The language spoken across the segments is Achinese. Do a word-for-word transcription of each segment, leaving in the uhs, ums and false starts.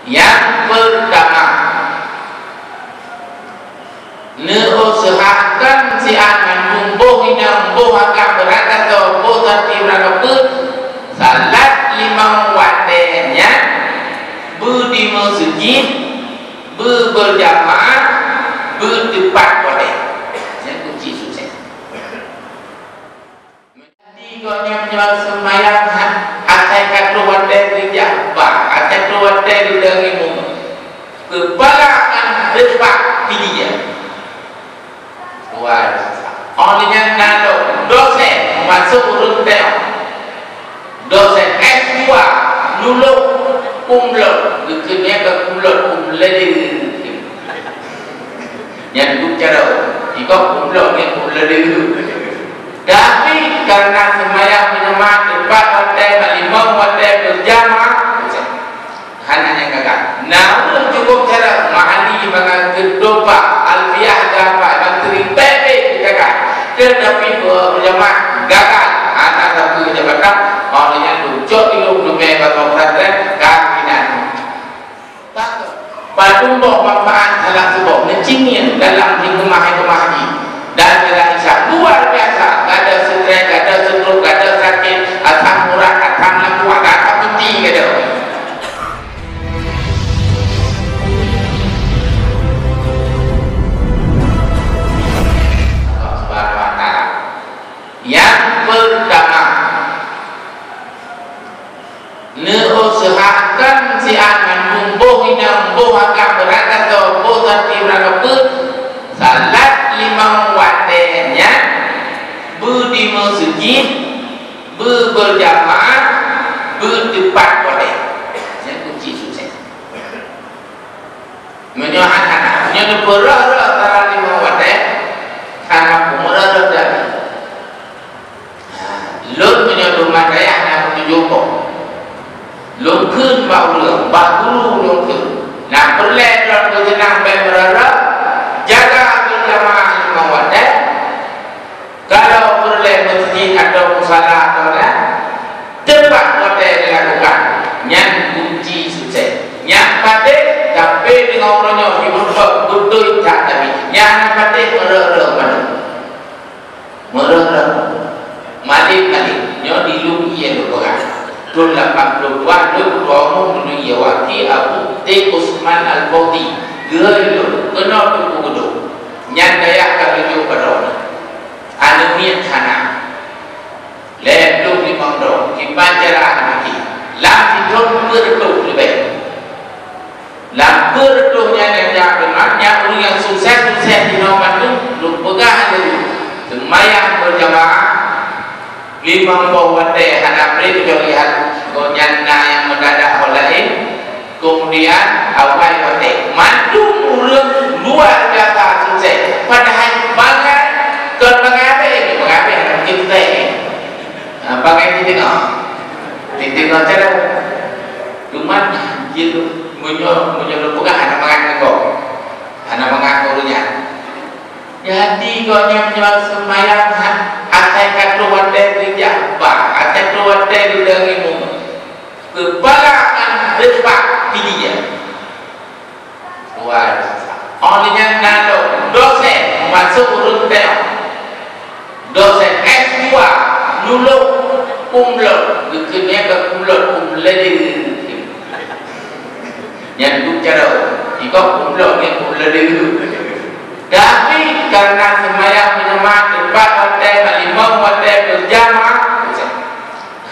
Nyang peurtama, neuuseuhakan siat mandum boh inong, boh agam beurangkasoe, boh santri beurangkapeue, salat limong watée nyan beu di meuseujid, beu beujamaah, beu teupat watée. Nyan kunci sukses. Jadi, gobnyan meunyoe seumayang ha-, asai ka troh watée geujak ba, asai troh watée geudong imeum, keupala ngon reubak pilihan. Dua. Óh lheueh nyan na lom dosen masôk ureuëng teuk. Dosen S dua lulus kumlot, geukheun nyan ka kumlot, kumlot. Nyan duek cara, jikok kumlot nyan kumlot. Tapi, karena seumayang meujamaah teupat watée, mak limong watée beujamaah, hana nyang gagal. Namun, cukup cara mahali mangat geudopa, alfiah gapai, mantri bebe gagal. Tetapi, beujamaah gagal, hana sapeue jabatan, óh lheueh nyan lucok ilong leubeh bak pesantren, ka inan. Padum boh manfaat salah siboh neucinggieng dalam hikmah-hikmah jih dan dalam Islam luar biasa. Gata stres, gata stroke, gata sakét, asam urat, asam lambung, gata putih gata. Allah Subhanahu wa Taala. Nyang peurtama, neuuseuhakan siat mandum boh inong, boh agam beurangkasoe, boh santri beurangkapeue, salat limong watée nyan beu di meuseujid, beu beujamaah, beu teupat watée. Nyan kunci sukses. Meunyoe hana, meunyoe neupeureuh-reuh salat limong watée, hana peue meureuh-reuh teuh. Lôn meunyoe teuma dayah na peutujoh boh. Lôn kheun bak ureuëng, bak guru lôn kheun. Na peureulée droe geuseunang bék meurara, jaga beujamaah limong watée. Kalau peureulée meuseujid atawa musala atau na, teupat watée dilakukan. Nyan kunci sukses. Nyang patéh, sampai deungoe uroe nyoe, imeum beutôi that Nabi. Nyang hana patéh meureuh-reuh mandum. Meureuh-reuh, malém-malém, nyoe di lôn ié lôn peugah. Thon lapan ploh dua lôn keudua umu lôn ié waki Abu T Usman Al-Bauti. Geuhôi lôn, keunoe Teungku Geudong. Nyan dayah ka tujoh padum. Aneuk miet hana. Lhée ploh limong droe, kiban cara aneuk miet. Lam sithon peuet reutôh leubeh. Lam peuet reutôh nyan nyang jak teuma, nyan ureuëng nyang sukses-sukses jinoe mandum, lôn peugah laju. Seumayang beujamaah, limong boh watée hana preh, kecuali gobnyan na nyang meudadak ho laén. Keumudian, awai watée, mandum ureuëng luar biasa sukses. Padahai bangai, kon bangai abéh, bangai abéh hana mungken sukses. Ha, bangai siteungoh. Siteungoh cara. Teuma jih meunyoe, meunyoe lôn peugah hana mangat ngon gob. Hana mangat ngon ureuëng nyan. Jadi, gobnyan meunyoe seumayang ha-, asai ka troh watée geujak ba, asai troh watée geudong imeum, keupala ngon reubak pilihan. Luar biasa. Óh lheueh nyan na lom dosen masôk ureuëng teuk. Dosen S dua lulus kumlot, geukheun nyan ka kumlot, kumlot. Nyan duek cara, jikok kumlot nyan kumlot. Tapi, karena seumayang meujamaah teupat watée, mak limong watée beujamaah,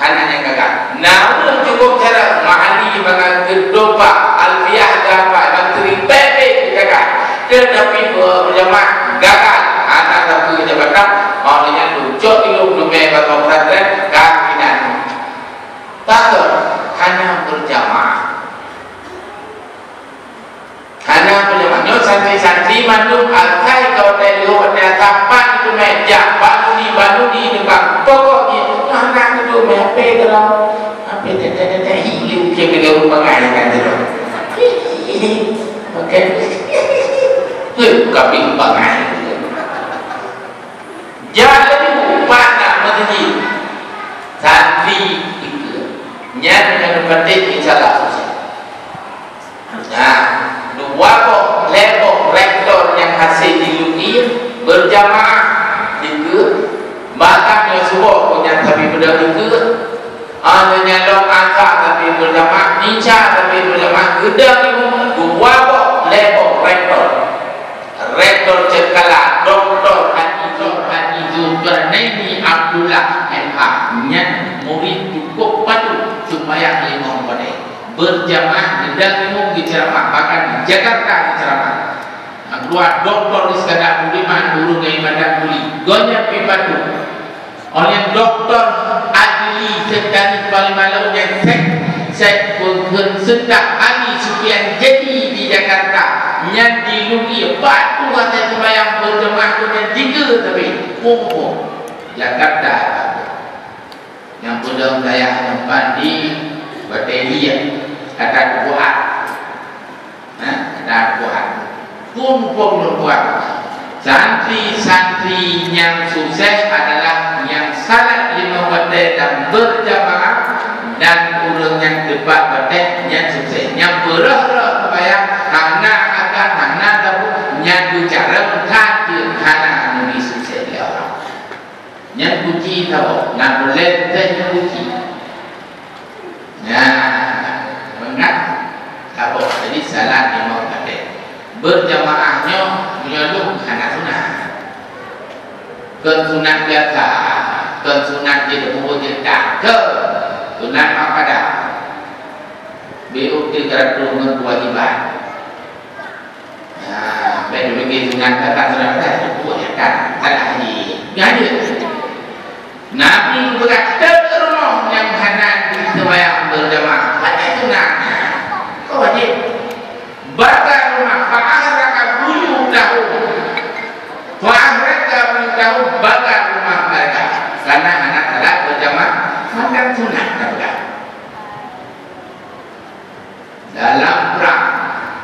hana nyang gagal. Namun cukup cara mahali mangat geudopa, alfiah gapai, mantri bebe gagal. Tetapi beujamaah gagal, hana sapeue jabatan, óh lheueh nyan lucok ilong leubeh bak pesantren, ka inan. Pakon hana beujamaah. Hana peue nyoe, santri-santri mandum asai ka watée lheueh watée asai pan teumé jak banuni-banuni deungon pokok jih hana geuteumé, hapé keudroe, hapé teuh-teuh hi lé ukeue keudroe bangai kan keudroe. Oke. Hei, kami bangai. Jak laju, pat na meuseujid. Santri ikeue. Nyan nyang patéh insya Allah sukses. Beujamaah dikeue, bahkan nyoe suboh pun nyan sabe beudôh dikeue. Ah, nyoe nyan lom asa sabe beujamaah, isya sabe beujamaah, geudong imeum dua boh, lhèe boh rektor. Rektor Ceutkala, Doktor Haji Zulkarnaini Abdullah, M A. Nyan murit cukôp patuh seumayang limong watèe. Beujamaah, geudong imeum geuceuramah, bahkan di Jakarta geuceuramah. Nyang keudua, Doktor Iskandar Budiman, ureueng nyang ibadat buli. Gobnyan pih patuh. Óh lheueh Doktor Adli, Sekretaris Panglima Laut nyang sek, sek peukheun seutah Ali Sufian jadi di Jakarta. Nyan di Lungkir, patuh watèe seumayang beujamaah gobnyan dikeue sabe. Muphom. Jakarta. Nyang peudong dayah nyoe pat di Batèe Liek, kata Kubuhan. Nah, kata Kubuhan. Pun, pun, pun, pun. Santri-santri nyang sukses adalah nyang salat limong watèe dan beujamaah, dan ureueng nyang teupat watèe nyan sukses. Nyang peureuh-reuh seumayang hana akan hana tabu, nyan geucarông that jeuet hana neubi sukses lé Allah. Nyan kunci saboh, na peureulèe teuntèe nyan kunci. Nah, mangat saboh. Jadi, salat limong watèe. Beujamaah nyoe, meunyoe lôn hana sunat. Kon sunat biasa, kon sunat jeuet teupeue jeuet dak. Kon sunat muakkadah. Beu teugarap ngon keuwajiban. Nah, bèk neupike sunat, kata sunat, kata sunat, buet nyan kan salah haji. Nyan jeuet. Nabi geupeugah, "Teuk rumoh nyang hana jiseumayang beujamaah, hana sunat, ka wajéb." Baka rumoh, fa ahraka buyutahum. Fa ahraka buyutahum, baka rumoh mereka. Karena hana salat beujamaah, maka sunat tapeugah. Dalam prang,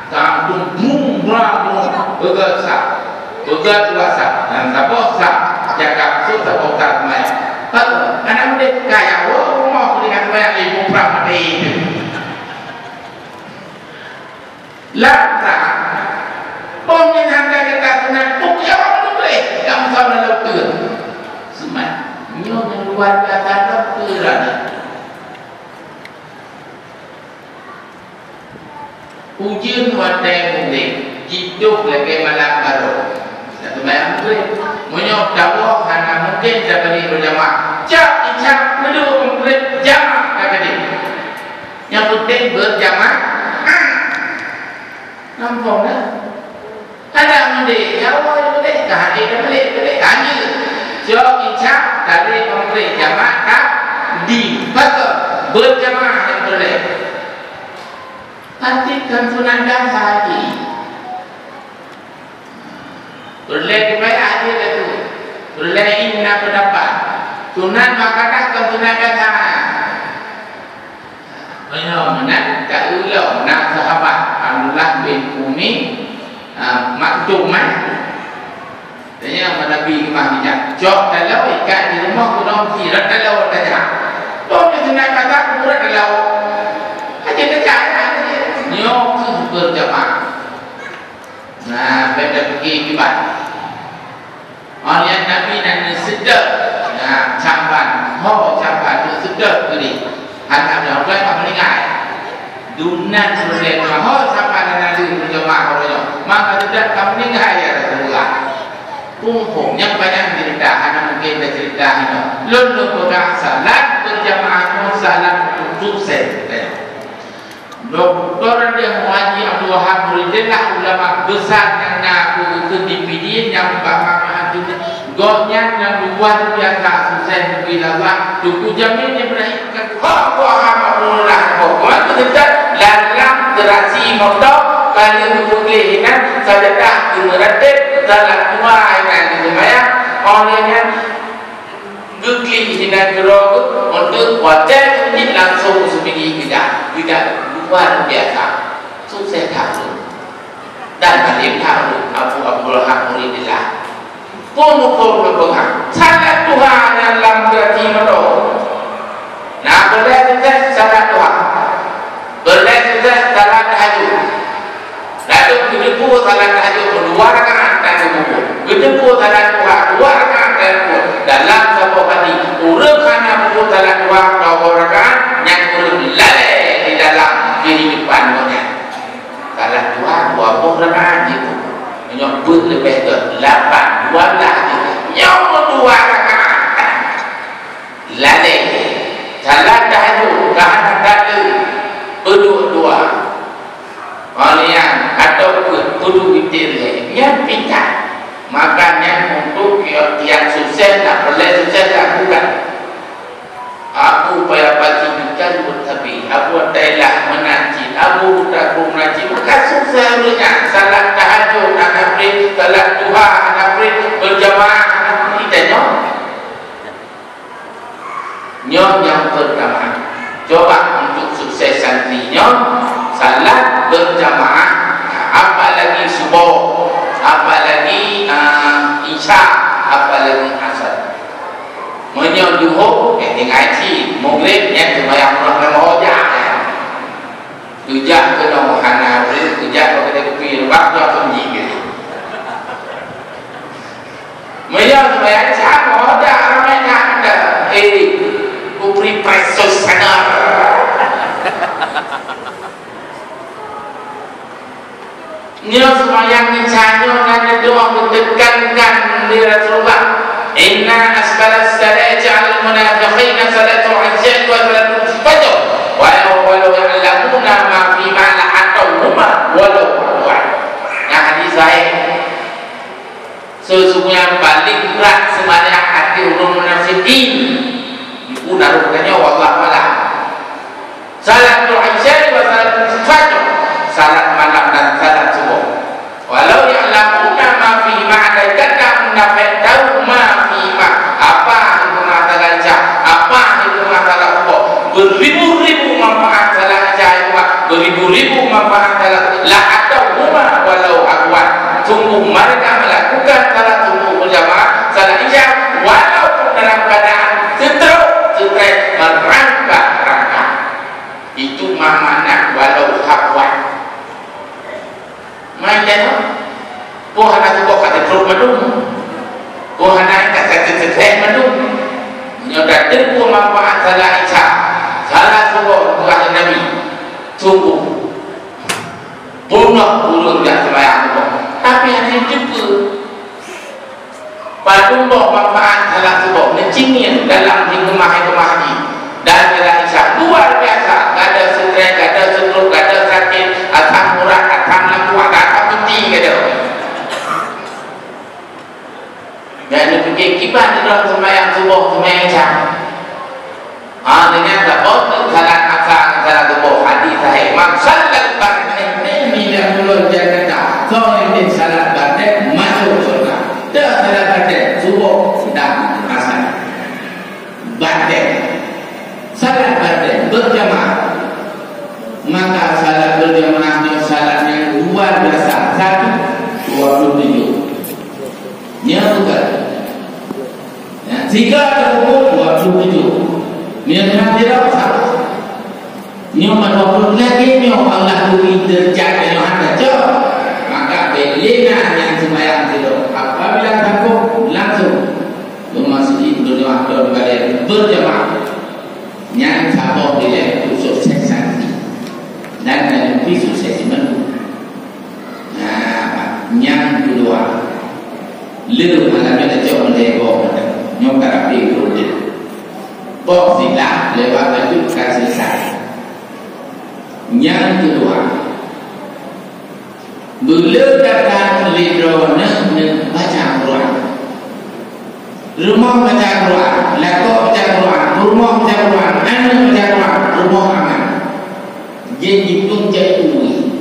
tantu brum, brum, brum, peugah sah, peugah dua sah, dan saboh sah, jaga masuk saboh sah seumayang. Pak, aneuk muda kaya, woe rumoh deungon seumayang ibu prang mati. Lam prang, pom nyang hana gata sunat, pok ya, pok ya, kamu sama lalu tu. Seumayang, nyoe nyang luar biasa, doktor ada. Ujeuen watèe meugreb, jidôh lagèe malam barô. Seumayang meugreb. Meunyoe tawoe hana mungken tabri beujamaah, cok Isya meugreb jamaah ka keudéh. Nyang peunteng beujamaah. Gampông na. Hana meugreb, ya Allah, meugreb, ka hadé dah meugreb, meugreb, lanjut. Cok Isya, tabri meugreb, jamaah ka di, beujamaah nyang peureulèe. Tapi kon sunat biasa jih. Peureulèe kifayah jih lé tu. Peureulèe inna peundapat. Sunat muakkadah kon sunat biasa. Meunyoe meunan, ka ulôn na sahabat Abdullah bin Ummi, ah, Maktum, eh. Tanya sama Nabi keumah bijak. Cok taloe ikat di rumoh gunong sirot taloe tanya. Toh di sunat kata kuburat taloe. Aja tanya, nyoe keuh beujamaah. Nah, beda pergi kiban. Awak Nabi nan neuseudôt, nah, caban, ho caban neuseudôt geude. Hana ada orang ka meuninggai. Dunan seuleusoe ho caban nan neuseudôt beujamaah uroe nyoe. Maka seudôt ka meuninggai, ya Rasulullah. Muphom, nyang panyang ceurita, hana mungken taceurita hinoe. Lôn lôn peugah salat beujamaah nyoe salat untuk sukses. Doktor Raden Haji Abdul Wahab Muridillah, ulama besar nyang na keukeue di Pidie nyang bak Mamat Abdul, gobnyan nyang luar biasa sukses neubri Allah. Teungku Jamil Ibrahim Katuha, Wahab Abdullah, pokok teudekat dalam gerasi moto, kali meugleh inan sajadah keumeuratéb salat dua inan di seumayang, oleh nyan Geuklik sinan keudroe geuh, untuk watèe sunyi langsung seumigi geujak, geujak luar biasa. Sukses that ulôn. Dan alim that ulôn, Abu Abdul Hak Muridillah. Peue muphom lôn peugah, salat duha nyan lam geurati moto. Nah, peureulèe sukses salat duha. Peureulèe sukses salat tahajud. Lalu keuneuk salat tahajud dua rakaat, dan Beuteupeue salat duha dua rakaat teupeu dalam saboh hari. Ureuëng hana peubuet salat duha dua rakaat, nyan ureuëng lalée di dalam keuhidupan donya. Salat duha dua boh rakaat jipeubuet. Meunyoe beuet leubeh dua lapan, dua blah jipeubuet. Nyoe dua rakaat. Lalée. Salat tahajud, ka hana that le, peuduek dua. Óh lheueh nyan, atau peuduek witir lé. Nyan pintar. Maka nyan untuk tiang sukses, nak peureulée sukses lakukan. Abu paya pagi bukan buat tapi, Abu Thailand menanti, Abu Takung menanti. Maka sukses ureuëng nyan. Salat tahajud hana prit, salat duha hana prit, berjamaah hana prit, dan nyoe. Nyoe nyang pertama. Coba untuk sukses santri nyoe, salat berjamaah, apalagi suboh, apalagi, ah, isya, apalagi asar. Meunyoe duhur, eh, tinggai cit, mugrib, nyan seumayang uroe lam hoja, eh. Tujak keunoe hana ureuëng, tujak bak keude kupi reubah, nyoe sunyi keude. Meunyoe seumayang Isya, oh, dak ramé that, dak. Eh, kupri presos sana. Nyoe seumayang Isya nyoe na neudoa geutekankan lé Rasulullah, "Inna asqalas salati 'alal munafiqina salatul isya wa salatul fajr, walau, walau ya'lamuna ma fihima la'atawhuma walau habwa." Nah, hadis sahih. Sesungguhnya paling berat seumayang ateueh ureuëng munafikin, ibu naruh tanyoe, wallahu a'lam. Salatul isya wa salatul fajr, salat malam dan salat subuh. Walau ya'lamuna ma fihima, andai kata munafik tahu ma fihima, apa hikmah salat isya, apa hikmah salat subuh, beribu-ribu manfaat salat isya, beribu-ribu manfaat salat, la'atawhuma walau habwan. Sungguh mereka melakukan salat subuh berjamaah, salat isya, walaupun dalam keadaan stroke, stres, merangkak-rangkak. Itu makna walau habwan. Mai tanyoe, peue hana tuboh ka teutrok mandum? Peue hana ka teutrok mandum? Nyoe ka teupeue manfaat salat isya, salat suboh, peugah lé Nabi. Sungguh, bunoh ureuëng jak seumayang suboh, tapi hana jiteupeue. Padum boh manfaat salat suboh neucinggieng dalam hikmah-hikmah jih. Dan salat isya luar biasa, gata stres, gata stroke, gata sakét, asam urat, asam lambung, gata peuti gata. Nyan neupike kiban droe seumayang suboh, seumayang isya. Ha, dengan saboh salat asar ngon salat suboh, hadis sahih. Man shallal fardhaini lam yadkhulil jannata. Soe nyang salat fardhu masuk syurga. Dak salat fardhu suboh dan asar. Fardhu. Salat fardhu berjamaah. Maka salat berjamaah nyoe salat nyang luar biasa. Satu, dua puluh tujuh. Nyoe bukan. Ya, tiga tahun dua puluh tujuh. Nyoe hati rasa. Nyoe mah dua puluh lagi nyoe Allah beri derajat nyoe hana cok. Maka beli na nyang sembahyang tidur. Apabila takut, langsung memasuki berjamaah atau balik berjamaah. Nyang saboh bilai untuk sukses santri. Dan nanti sukses mandum. Nah, nyang keudua, le malam nyoe tacok meudeh boh mantong. Nyoe ka rapi ureueng. Boh silah lewat baju ka selesai. Nyang keudua, beu le datang lé droeneuh neubaca Quran. Rumoh baca Quran, lakoe baca Quran, rumoh baca Quran, aneuk baca Quran, rumoh aman. Jeuet jipeucok ureueng.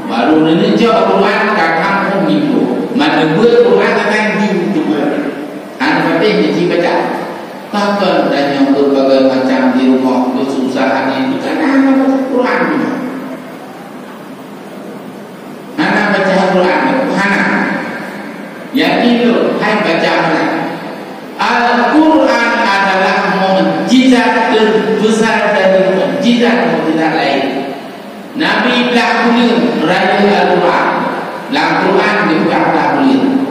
Baru neuneucok Quran ka kampung jiplôh. Meuneubuet Quran akan jiuntông. Hana patéh jibaca. Pakon tanyoe berbagai macam di rumoh, kesusahan itu kan hana baca Quran. Hana baca Al-Quran, hana. Yakin lôn, hai baca meunan. Al-Quran adalah mukjizat terbesar dari mukjizat-mukjizat lain. Nabi blah buleuen rayeuk Al-Quran. Lam Quran dipeugah blah buleuen.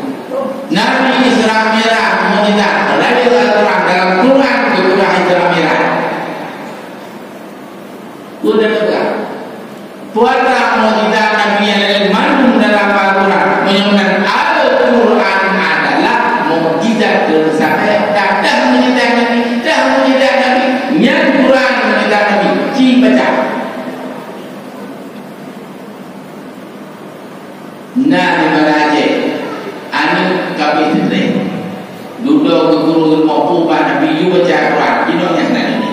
Peue atra mukjizat Nabi nyang laén mandum dalam Al-Quran. Meunyoe meunan Al-Quran adalah mukjizat keu sahabat. Dah, dah mukjizat Nabi, dah mukjizat Nabi. Nyan Quran mukjizat Nabi. Ci baca. Na di Banda Aceh, aneuk kabeh seutrek. Dudoe keu guru ilmu peue bak Nabi, yue baca Quran, jinoe nyang na nyoe.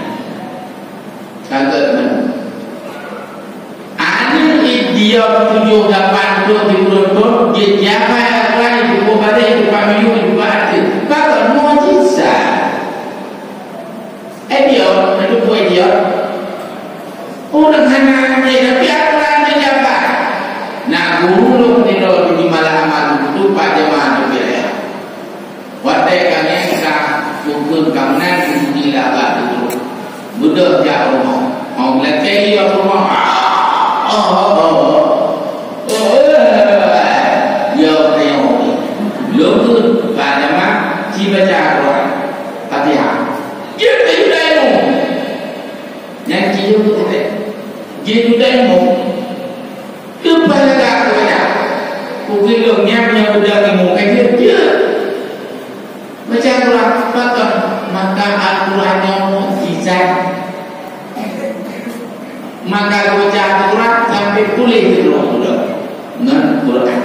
Ka gèt meunan. Aneuk diam tujoh lapan thôn, sikureueng thôn, jeuet jihafai Al-Quran, jipeubaréh, jipeupameuyueng, jipeuarti. Ka gèt mukjizat. Eh, diam, neuteupeue diam. Ureueng hana até, tapi Al-Quran teujabat. Na guru lôn sidroe di Malah Amal, tupat jeumaah di wilayah. Watèe ka nyan ka, bukon ka meunan, di laba tu. Beudôh jak rumoh. Hông lakèe i rumoh. Ah, oh, oh, oh. Oh, eh. Ya, ya. Lôn tu, Pak Jamal, ci baca Al-Quran. Fatihah. Jeuet keu Yuda ilmu. Nyan jiyue keu teutek. Jiyue keu Yuda ilmu. Leupah lagak keu baca. Kukheun lôn nyan nyang Yuda ilmu ka jeuet, jeuet. Baca Quran, pakon maka Al-Quran nyoe mukjizat. Maka geubaca Al-Quran sampai puléh keudroe buleuen ngon Quran.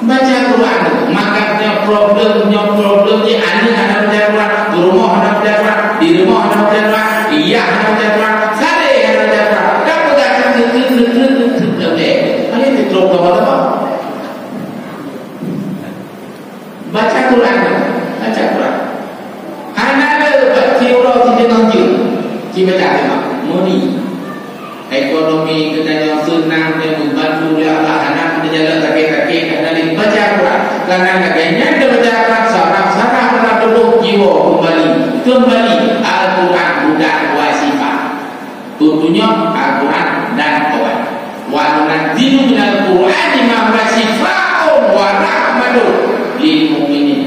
Baca Quran, maka nyoe problem, nyoe problem jih aneuk hana baca Quran, di rumoh hana baca Quran, di rumoh hana baca Quran, yah hana baca Quran, sadé hana baca Quran. Ka peugah keu, keu, keu. Aneuk teutrok keu apa? Baca Quran, baca Quran. Hana le bak siuroe sideungoe jeuem, sibaca teuma. Muni. Ekonomi geutanyoe seunang dan dibantu lé Allah, hana meujalan sakét-sakét, hana lé baca Quran. Karena lagèe nyan tabaca Quran, sarah-sarah dalam tuboh jiwoe keumbali, keumbali Al-Quran budak wa syifa. Tutunyok Al-Quran dan obat. Wa nunazzilu minal Qur'ani ma huwa syifaa'un wa rahmatun lil mu'minin.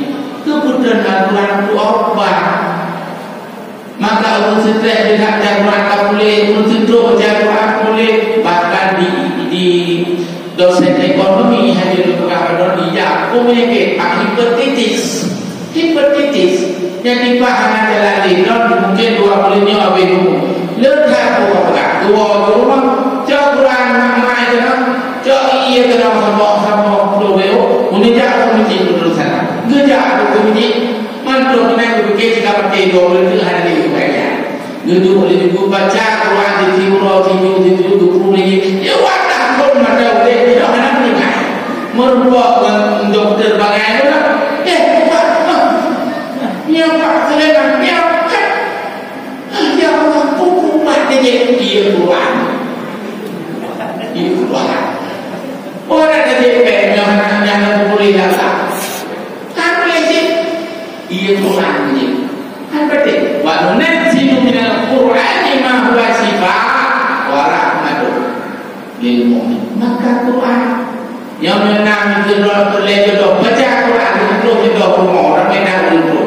Keubeutulan Al-Quran tu obat. Maka ureueng seutrek deungon baca Quran ka puléh, ureueng seutrok baca Quran puléh, bahkan di, di dosen ekonomi hanya dipeugah pada dia, penyakit hepatitis. Hepatitis. Jadi, bah hana jalan lé, non mungkin dua buleuen nyoe habéh umu. Le that buka peugah, dua di rumah, cok Quran mak mai keunoe, cok ié keunoe sama-sama puluh euro, meunijak ke masjid betul sana. Geujak ke masjid, mantong keunan geupike cit ka maté dua buleuen nyoe hana lé bayar. Neuduek lé Teungku baca Quran di siuroe, sijuek, sijuek, dua puluh ringgit. Ya, wadah pun mata udép, tidak hana meuninggai. Meureumpok ngon dokto bangai tu lah. Eh, Pak, Pak. Ya, Pak, Sulaiman, ya, Pak. Ya Allah, buku Pak dia, dia Quran. Dia Quran. Orang kata dia, "Eh, jangan, jangan boleh lah, Pak." Tak boleh, cik. Iya Quran ni. Kan betul. Wa nunazzilu minal Qur'ani ma huwa syifa wa rahmatun lil mu'min. Maka Quran. Nyang meunang keudroe, lé keudroe, baca Quran, keudroe, keudroe, rumoh, ramé na ureueng tu.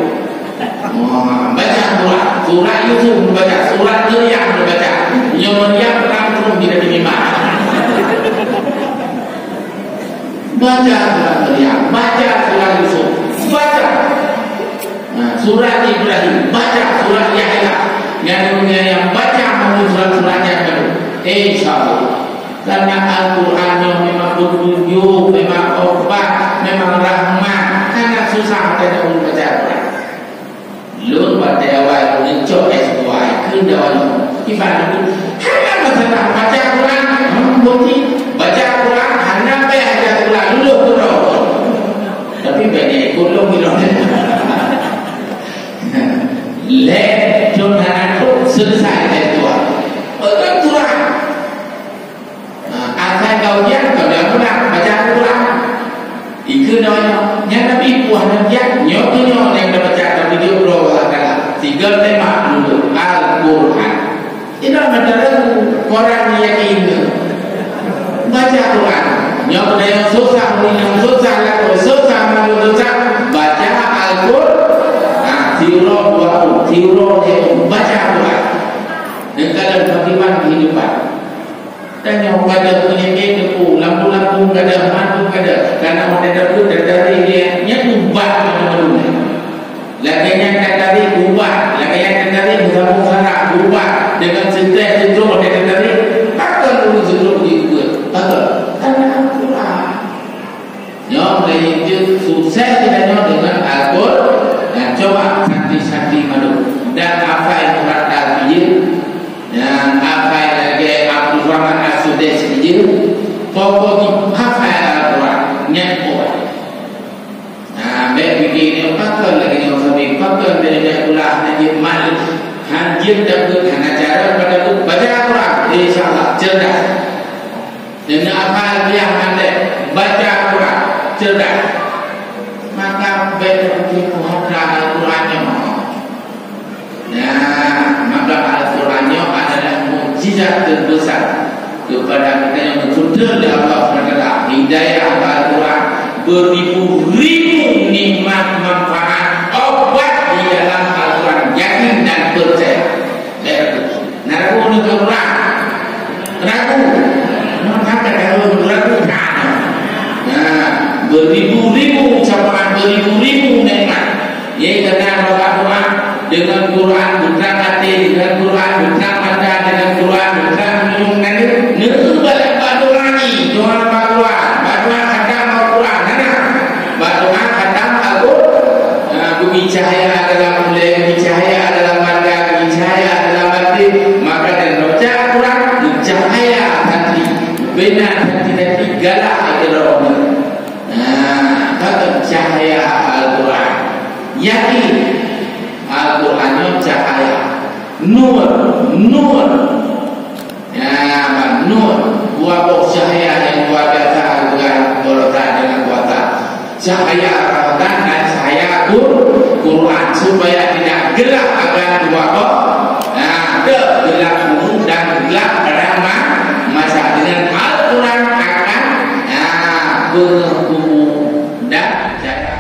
Wah, baca Quran. Surat Yusuf baca, surat Maryam baca. Nyang Maryam kan turun di Nabi Imam. Baca surat Maryam, baca surat Yusuf, baca, nah, surat Ibrahim, baca surat Yahya. Nyan ureueng nyang baca meunurot surat-surat nyan baru, insya Allah. Karena Al-Quran nyoe memang petunjuk, memang obat, memang rahmat. Sangat susah kita ureueng baca Al-Quran. Lôn watèe awai lôn cok S dua, kheun dawa lôn. Iban lôn, hana masalah baca Quran, hmm, bukti. Baca Quran, hana payah baca Quran, lulus keudroe. Tapi bèk ikôt lôn, lôn. Lé, lôn hana trok, selesai S dua. Bukan Quran. Ha, asai ka ujian, ka ujian pulang, baca Al-Quran. Ikeu nyoe, nyan Nabi puah neujian, nyoe keu nyoe nyang tabaca, tapeujeuet droe Allah Taala. Tiga tema dulu, Al-Quran. Inoe mantong lagu, orang yakin. Baca Quran. Nyoe keu nyoe susah, nyoe susah, lagu susah, malu susah. Baca Al-Quran. Ha, siuroe dua puluh, siuroe lhèe puluh, baca Quran. Dan kalau bagaimana kehidupan? Tanyoe ka deuh meunyoe teupeu, lampu-lampu ka deuh, mantong ka deuh, karena watèe teupeu tatarék lé, nyan ubah lampu-lampu. Lagèe nyan tatarék ubah, lagèe nyan tatarék beusara ubah, deungon seuteh seutôt watèe tatarék, pakon ureueng seutôt jeuet ubah? Pakon? Karena Al-Quran. Nyoe mulai jeuet sukses geutanyoe deungon Al-Quran. Dan coba santri-santri mandum, dan hafai murattal bijeu, dan hafai lagèe Abdul Rahman As-Sudais bijeu, pokok jih hafai Al-Quran, nyan obat. Nah, bèk pike nyoe pakon lagèe nyoe sabe, pakon bèk jak kulah hanjeuet malu, hanjeuet takot, hana cara pada baca Al-Quran, insya Allah cerdas. Deungon hafal biah mandé, baca Quran, cerdas. Maka bèk teupeu hafal Al-Quran nyoe. Nah, maka Al-Quran nyoe adalah mukjizat teubesar kepada kita nyang geupeutreun lé Allah Subhanahu wa Taala. Hidayah Al-Quran, beribu-ribu nikmat manfaat, obat di dalam Al-Quran, yakin dan percaya. Bèk ragu. Na ragu ngon Al-Quran? Ragu. Maka ka ragu, ragu that. Nah, beribu-ribu syafaat, beribu-ribu nikmat. Ye, keunan bak doa, deungon Quran beutrang até, deungon Quran beutrang mata, deungon Quran beutrang minum, na neubalek bak doa nyan, doa bak Quran, bak doa khatam Al-Quran, hana? Bak doa khatam Al-Quran. Nah, geubri cahya dalam ulèe, geubri cahya dalam mata, geubri cahya dalam batin. Maka dan baca Quran, cahya hati, bina hati-hati galak keudroe. Nah, bak cahya Al-Quran. Yakin, Al-Quran nyoe cahya. Nur, nur. Ya, ban nur, dua boh cahya nyang luar biasa, bukan beureukat dengan kuasa. Cahya Ramadan dan cahya Qur-, Quran, supaya tidak gelap akan dua boh. Nah, deuh gelap bumoe dan gelap padang ma-, masa dengan Al-Quran akan, nah, beungèh bumoe dan cahya.